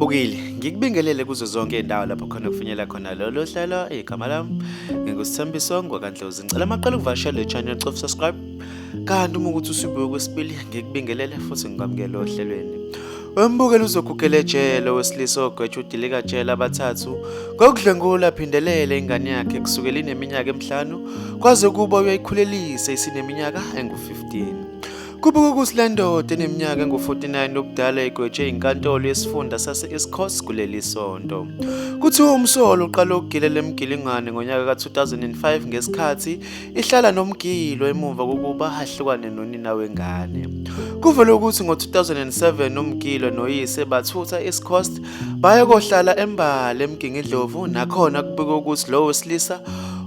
Mbukeli, ngikubingelele kuzo zonke izindawo lapho khona kufinyela khona lolu hlelo. Igama lami nginguSithembiso ngwakaNdlozi. Ngicela amaqala ukuvakashela le channel, cofa subscribe. Kanti uma ukuthi usubuye kwesibili, ngikubingelele futhi ngikwamukele ohlelweni. Wembukeli uzogugela ejele owesilisa ogwetshwa udilika jele abathathu ngokudlwengula aphindelele ingane yakhe kusukela ineminyaka emihlanu kwaze kuba uyayikhulelisa isineminyaka engu-15. Kubikwa ukuthi le ndoda eneminyaka engu-49 ubudala igwetshwe inkantolo yesifunda sase-East Coast kuleli sonto. Kuthiwa umsolwa uqale ukugilela emgilingwane ngonyaka ka-2005 ngesikhathi ihlala nomgilwa emuva kokuba ahlukane nonina wengane. Kuvele ukuthi ngo-2007 umgilwa noyise bathutha e-East Coast baye kohlala eMbali eMgingindlovu nakhona kubikwa ukuthi lo wesilisa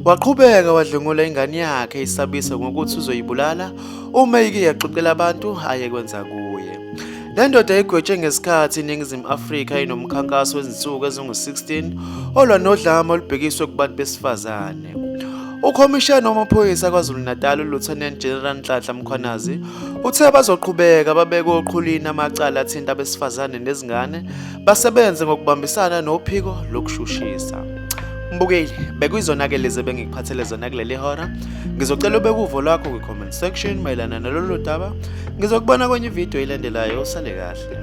waqhubeka wadlwengula ingane yakhe isabisa ngokuthi uzoyibulala uma ike yaxoxela abantu ayekwenza kuye. Le ndoda igwetshwe ngesikhathi iNingizimu Afrika inomkhankaso wezinsuku ezingu-16 olwa nodlame olubhekiswe kubantu besifazane. Ukhomishana wamaphoyisa KwaZulu-Natal uLieutenant General Nhlanhla Mkhwanazi uthe bazoqhubeka babeke oqhulwini amacala athinta abesifazane nezingane basebenze ngokubambisana nophiko lokushushisa. Mbukeli, bekuyizona-ke lezi ebengikuphathele zona kuleli hora. Ngizocela ubeke uvo lwakho kwi-comment section mayelana nalolu daba. Ngizokubona kwenye ividiyo elandelayo. Usale kahle.